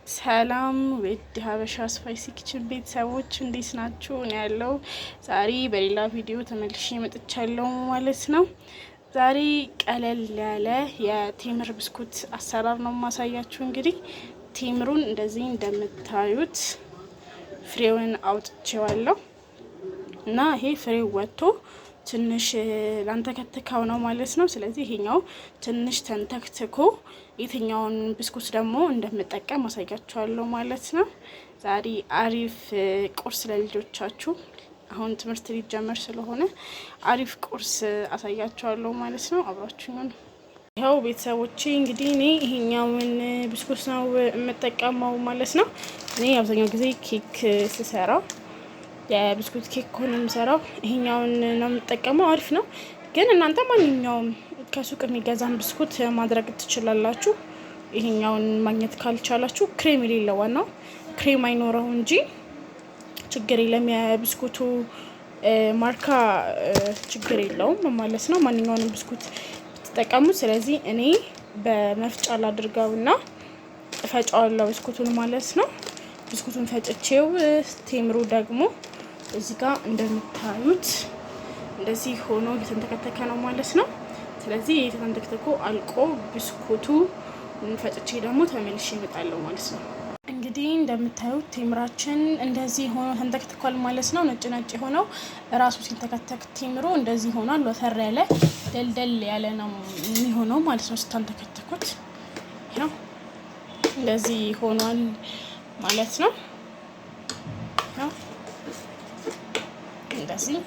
ሰላም ውድ ሀበሻ Spicy Kitchen ቤተሰቦች፣ እንዴት ናችሁ? እኔ ያለው ዛሬ በሌላ ቪዲዮ ተመልሼ መጥቻለሁ ማለት ነው። ዛሬ ቀለል ያለ የቴምር ብስኩት አሰራር ነው የማሳያችሁ። እንግዲህ ቴምሩን እንደዚህ እንደምታዩት ፍሬውን አውጥቼዋለሁ እና ይሄ ፍሬው ወጥቶ ትንሽ ላንተከትከው ነው ማለት ነው። ስለዚህ ይሄኛው ትንሽ ተንተክትኮ የትኛውን ብስኩት ደግሞ እንደምጠቀም አሳያችኋለሁ ማለት ነው። ዛሬ አሪፍ ቁርስ ለልጆቻችሁ፣ አሁን ትምህርት ሊጀመር ስለሆነ አሪፍ ቁርስ አሳያችኋለሁ ማለት ነው። አብራችሁ ነው። ይኸው ቤተሰቦቼ፣ እንግዲህ እኔ ይሄኛውን ብስኩት ነው የምጠቀመው ማለት ነው። እኔ አብዛኛው ጊዜ ኬክ ስሰራ፣ የብስኩት ኬክ ከሆነ የምሰራው፣ ይሄኛውን ነው የምጠቀመው። አሪፍ ነው፣ ግን እናንተ ማንኛውም ከሱቅ የሚገዛን ብስኩት ማድረግ ትችላላችሁ። ይሄኛውን ማግኘት ካልቻላችሁ ክሬም የሌለው፣ ዋናው ክሬም አይኖረው እንጂ ችግር የለም። የብስኩቱ ማርካ ችግር የለውም ማለት ነው። ማንኛውንም ብስኩት ብትጠቀሙ። ስለዚህ እኔ በመፍጫ ላድርገውና እፈጫዋለሁ ብስኩቱን ማለት ነው። ብስኩቱን ፈጭቼው ቴምሩ ደግሞ እዚህ ጋር እንደምታዩት እንደዚህ ሆኖ እየተንተከተከ ነው ማለት ነው። ስለዚህ የተንተክተኮ አልቆ ብስኩቱ ፈጭቼ ደግሞ ተመልሼ እመጣለሁ ማለት ነው። እንግዲህ እንደምታዩት ቴምራችን እንደዚህ ሆኖ ተንተክትኳል ማለት ነው። ነጭ ነጭ የሆነው ራሱ ሲንተከተክ ቴምሩ እንደዚህ ሆኗል። ወፈር ያለ ደልደል ያለ ነው የሚሆነው ማለት ነው። ስታንተከተኩት ያው እንደዚህ ሆኗል ማለት ነው። እንደዚህ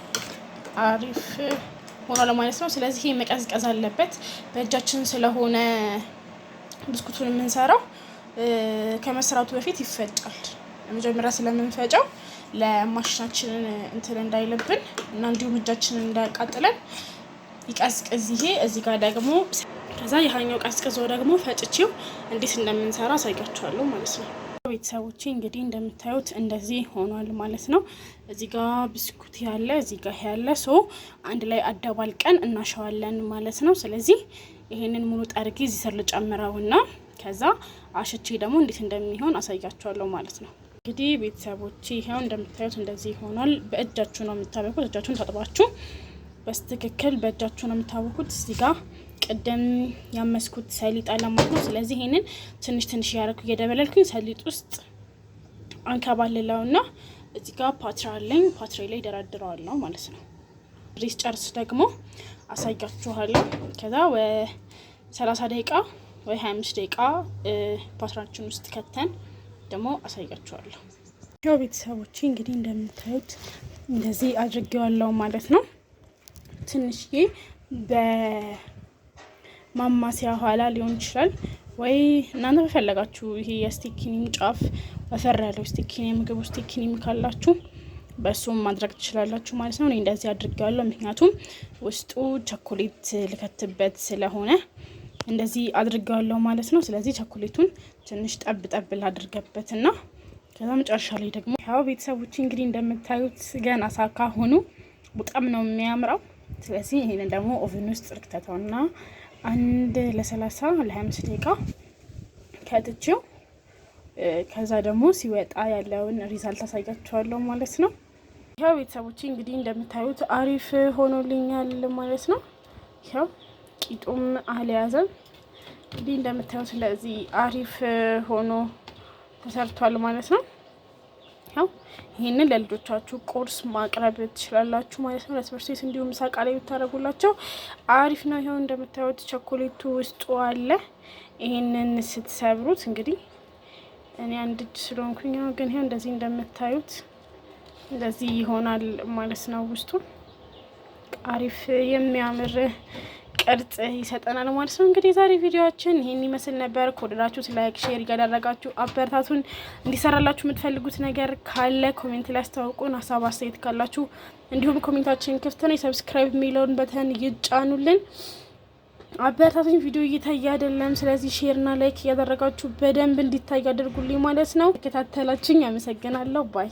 አሪፍ ሆኗል ማለት ነው። ስለዚህ ይሄ መቀዝቀዝ አለበት። በእጃችን ስለሆነ ብስኩቱን የምንሰራው ከመስራቱ በፊት ይፈጫል። መጀመሪያ ስለምንፈጨው ለማሽናችንን እንትን እንዳይልብን እና እንዲሁም እጃችንን እንዳያቃጥለን ይቀዝቅዝ። ይሄ እዚህ ጋር ደግሞ ከዛ ይሄኛው ቀዝቅዞ ደግሞ ፈጭቼው እንዴት እንደምንሰራ አሳያችኋለሁ ማለት ነው። ቤተሰቦቼ፣ እንግዲህ እንደምታዩት እንደዚህ ሆኗል ማለት ነው። እዚህ ጋር ብስኩት ያለ፣ እዚህ ጋር ያለ፣ so አንድ ላይ አደባልቀን እናሸዋለን ማለት ነው። ስለዚህ ይሄንን ሙሉ ጠርጌ እዚህ ስር ልጨምረውና ከዛ አሽቼ ደግሞ እንዴት እንደሚሆን አሳያችኋለሁ ማለት ነው። እንግዲህ ቤተሰቦቼ፣ ይሄው እንደምታዩት እንደዚህ ሆኗል። በእጃችሁ ነው የምታበኩት። እጃችሁን ታጥባችሁ በትክክል በእጃችሁ ነው የምታበኩት። እዚህ ጋር ቅድም ያመስኩት ሰሊጥ አለ ማለት ነው። ስለዚህ ይሄንን ትንሽ ትንሽ እያደረኩ እየደበለልኩኝ ሰሊጥ ውስጥ አንከባልለውና እዚህ ጋር ፓትራ አለኝ። ፓትራ ላይ ደረድረዋለሁ ማለት ነው። ሪስ ጨርስ ደግሞ አሳያችኋለሁ። ከዛ 30 ደቂቃ ወይ 25 ደቂቃ ፓትራችን ውስጥ ከተን ደግሞ አሳያችኋለሁ። ያው ቤተሰቦቼ፣ እንግዲህ እንደምታዩት እንደዚህ አድርጌዋለሁ ማለት ነው። ትንሽዬ በማማሰያ ኋላ ሊሆን ይችላል ወይ እናንተ በፈለጋችሁ ይሄ የስቲኪኒም ጫፍ፣ ወፈር ያለው ስቲኪኒ፣ የምግቡ ስቲኪኒም ካላችሁ በእሱም ማድረግ ትችላላችሁ ማለት ነው። እኔ እንደዚህ አድርጌዋለሁ፣ ምክንያቱም ውስጡ ቸኮሌት ልከትበት ስለሆነ እንደዚህ አድርጌዋለሁ ማለት ነው። ስለዚህ ቸኮሌቱን ትንሽ ጠብ ጠብ ላድርገበትና ከዛ መጨረሻ ላይ ደግሞ፣ ያው ቤተሰቦች፣ እንግዲህ እንደምታዩት ገና ሳካ ሆኑ በጣም ነው የሚያምረው። ስለዚህ ይሄንን ደግሞ oven ውስጥ ልክተተውና አንድ ለ30 ለ25 ደቂቃ ከትቼው ከዛ ደግሞ ሲወጣ ያለውን result አሳያችኋለሁ ማለት ነው። ያው ቤተሰቦቼ፣ እንግዲህ እንደምታዩት አሪፍ ሆኖልኛል ማለት ነው። ያው ቂጡም አልያዘም። እንግዲህ እንደምታዩት እንደዚህ አሪፍ ሆኖ ተሰርቷል ማለት ነው። ያው ይህንን ለልጆቻችሁ ቁርስ ማቅረብ ትችላላችሁ ማለት ነው። ለትምህርት ቤት እንዲሁም ምሳ እቃ ላይ ብታደርጉላቸው አሪፍ ነው። ይኸው እንደምታዩት ቸኮሌቱ ውስጡ አለ። ይህንን ስትሰብሩት፣ እንግዲህ እኔ አንድ እጅ ስለሆንኩኝ ነው፣ ግን ይኸው እንደዚህ እንደምታዩት እንደዚህ ይሆናል ማለት ነው። ውስጡ አሪፍ የሚያምር ቅርጽ ይሰጠናል ማለት ነው። እንግዲህ የዛሬ ቪዲዮአችን ይህን ይመስል ነበር። ከወደዳችሁት like፣ share እያደረጋችሁ አበረታቱን። እንዲሰራላችሁ የምትፈልጉት ነገር ካለ comment ላይ አስታውቁን። ሀሳብ አስተያየት ካላችሁ እንዲሁም comment ኣችን ክፍት ነው። የ subscribe የሚለውን button ይጫኑልን። አበረታቱኝ። ቪዲዮ እየታየ አይደለም። ስለዚህ share ና like እያደረጋችሁ በደንብ እንዲታይ አድርጉልኝ ማለት ነው። ከታተላችኝ አመሰግናለሁ። Bye.